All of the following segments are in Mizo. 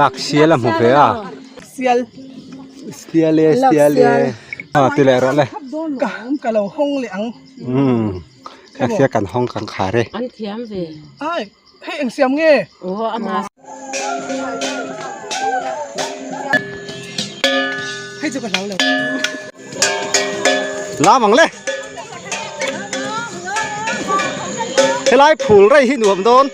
Lak sial a hmu ve a sial e sial e a ti leh rawh le umm lak sial kan hawng kan khar e. Hei eng siam nge? Hei chu ka hlau lo. Lam ang le. Helai phul rei hi nuam dawn.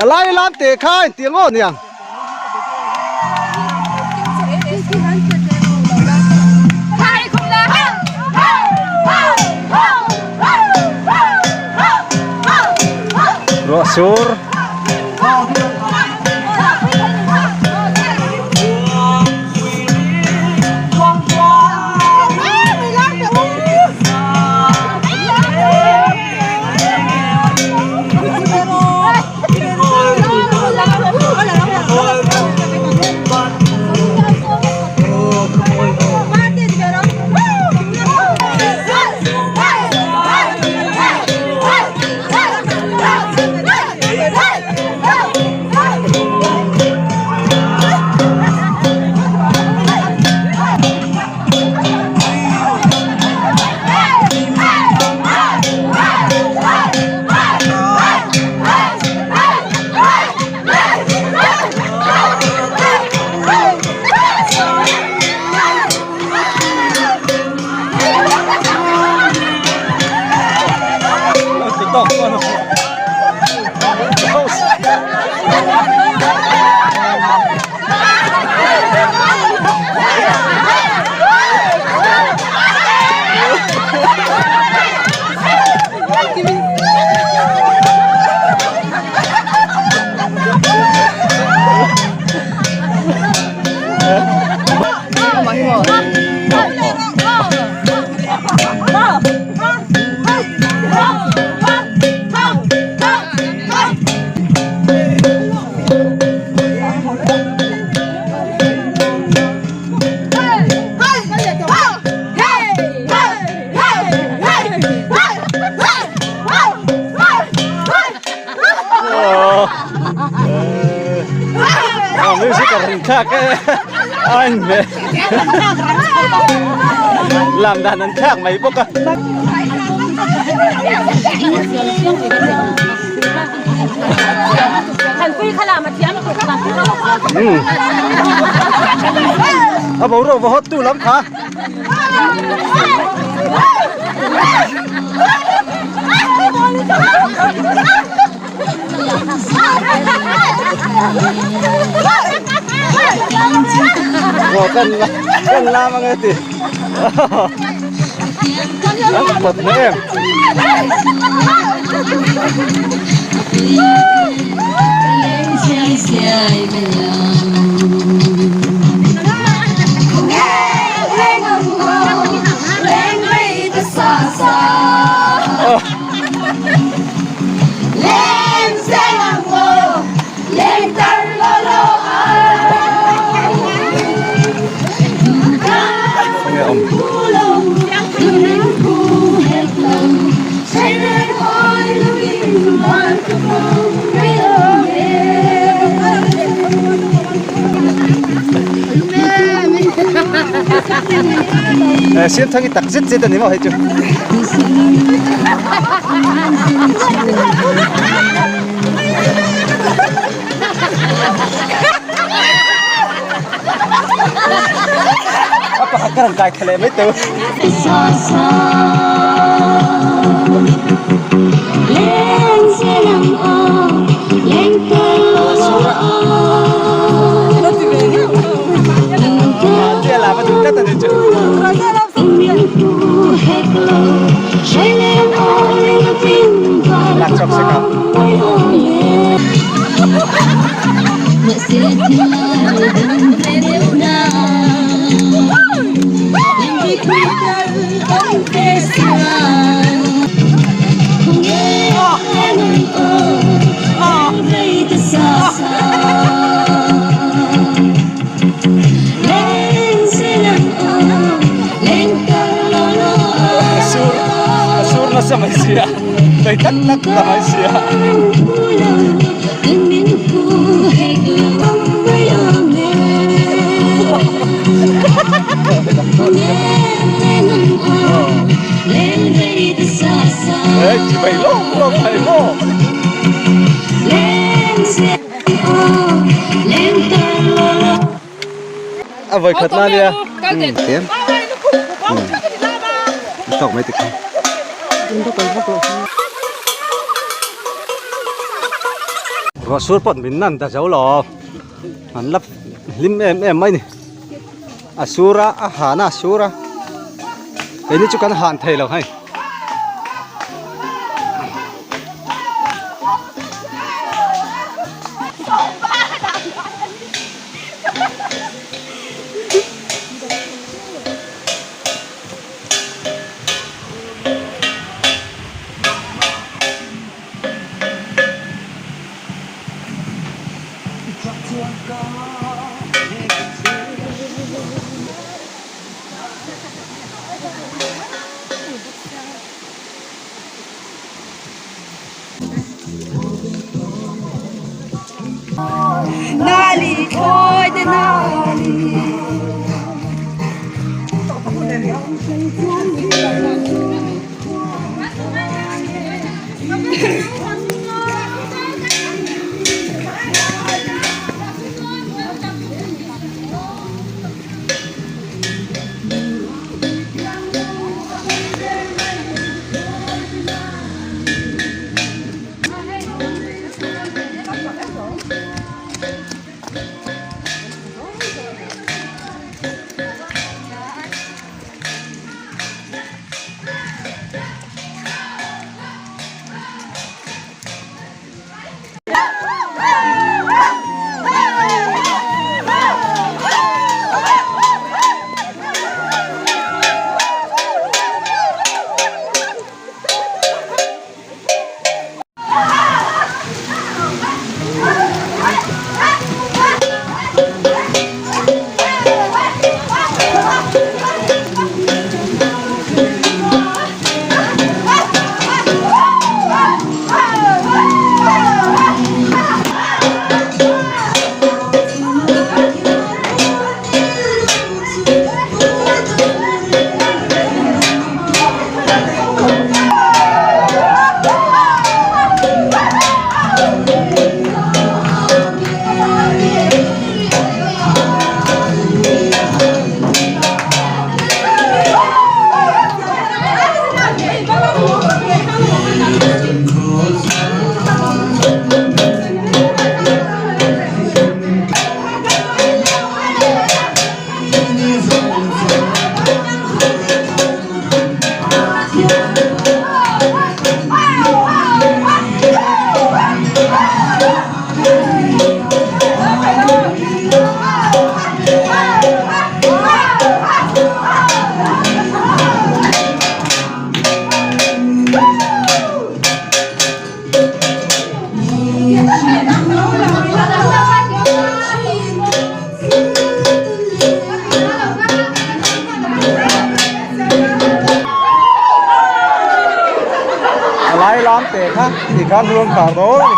A lai lam teh kha engti ang aw niang. Ruah sur. Music a ring thlak e an ve lam dan an thlak mai bawk a. A boruak va hawt tu lam kha. Ngô kan kan lam ang ti. An pot na em. Siam thang i tak zet zet a ni maw hei chu. A pakhat ka rawn kai thla leh mai teu. Sur nasa mai sia bei tak tak ta mai sia. Ê, chị bày lô, lô bày lô. A voi khat na nia. Tem. Tawk mai tikhan. Ruah sur pawh min nan ta zo lo. An la hlim em em mai ni. A sur a, a han a, a sur a. Keini chu kan han thei lo hei. A lai lam te kha ti khan ruang khar dawn a ni.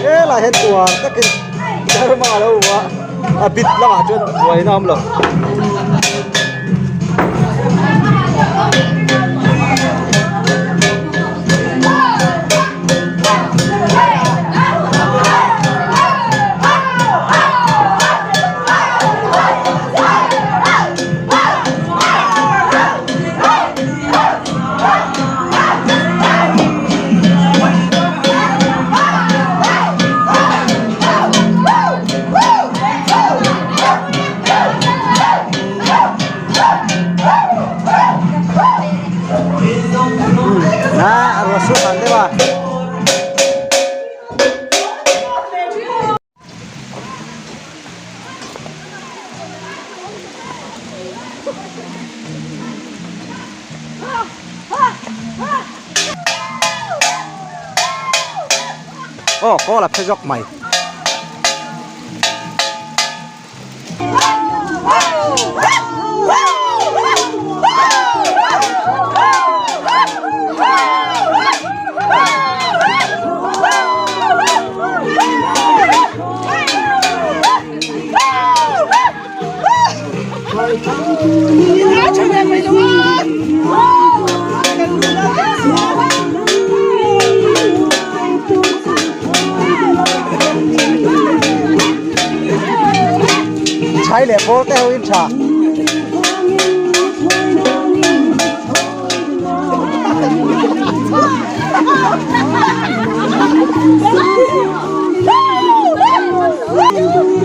Helai hian tuar takin Burma a lo awm a a bit lamah chuan buaina a awm lo. Aw kawl a phe zawk mai. Chai leh bawr te ho in tha.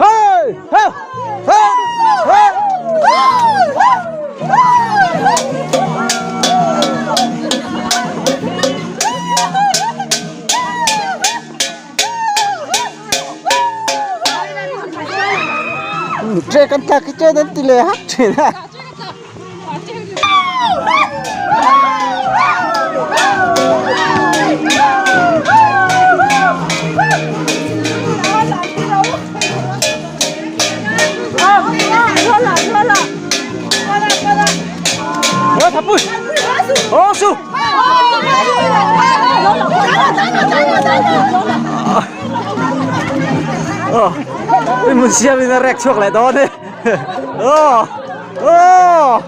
Hey! Hey! Hey! Hey! Tre kan tlak hi chen an ti leh hak thin a. Mun siam in a rek chhuak leh dawn e. Aw. Aw.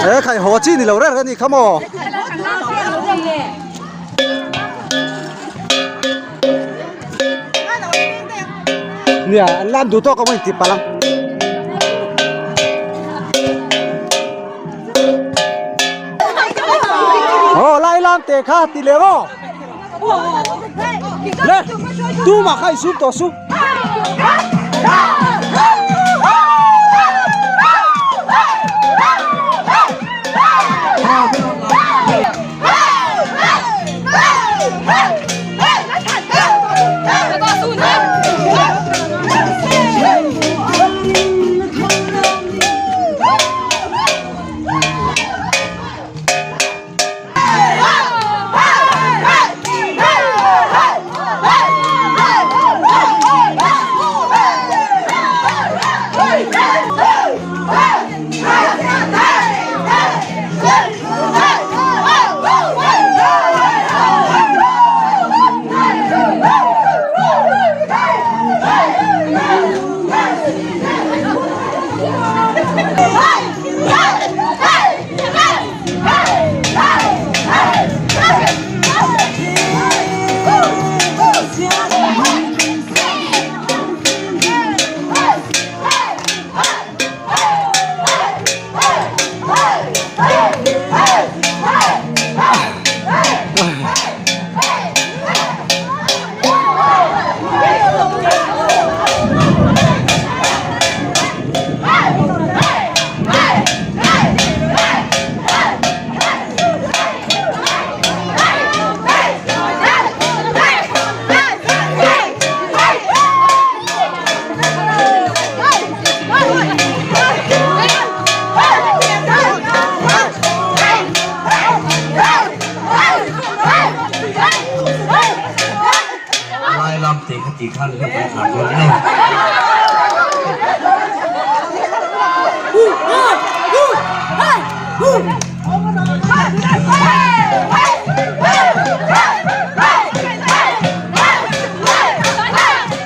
He khai haw chi ni lo reng a ni kha maw. Nia an lam duh tawk a ti palh ang. Aw lai lam te kha ti leh maw. Le tumah kha i sum tawh su.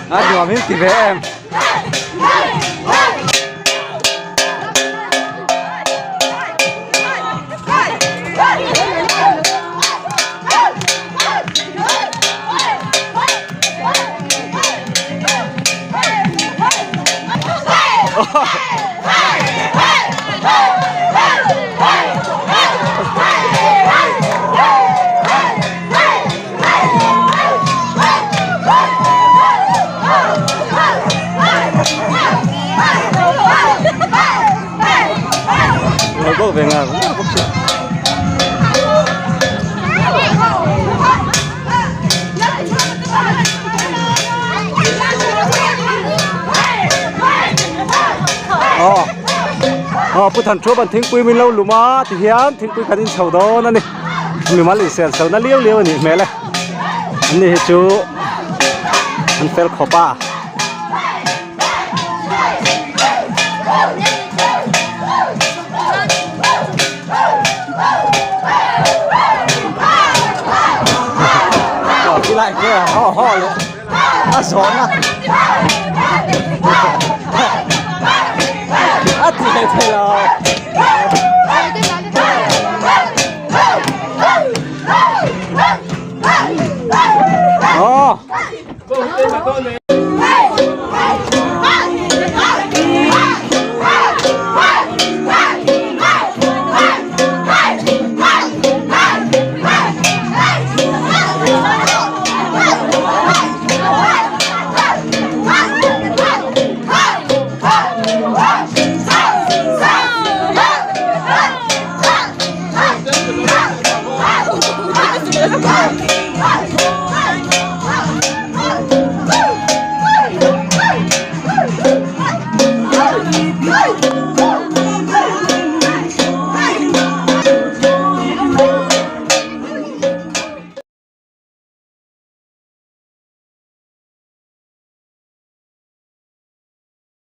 A nuam in ti ve em. Lo ve nga bawk si. Aw Pu Thanthuapan thingpui min lo lum a tihian thingpui kan in chho dawn a ni mimal insiam chho na liau liau a nih hmel e an ni hi chu an fel khawp a. Aw khilai khi a haw haw leh a zawhna a ti thei thei lo. Aw.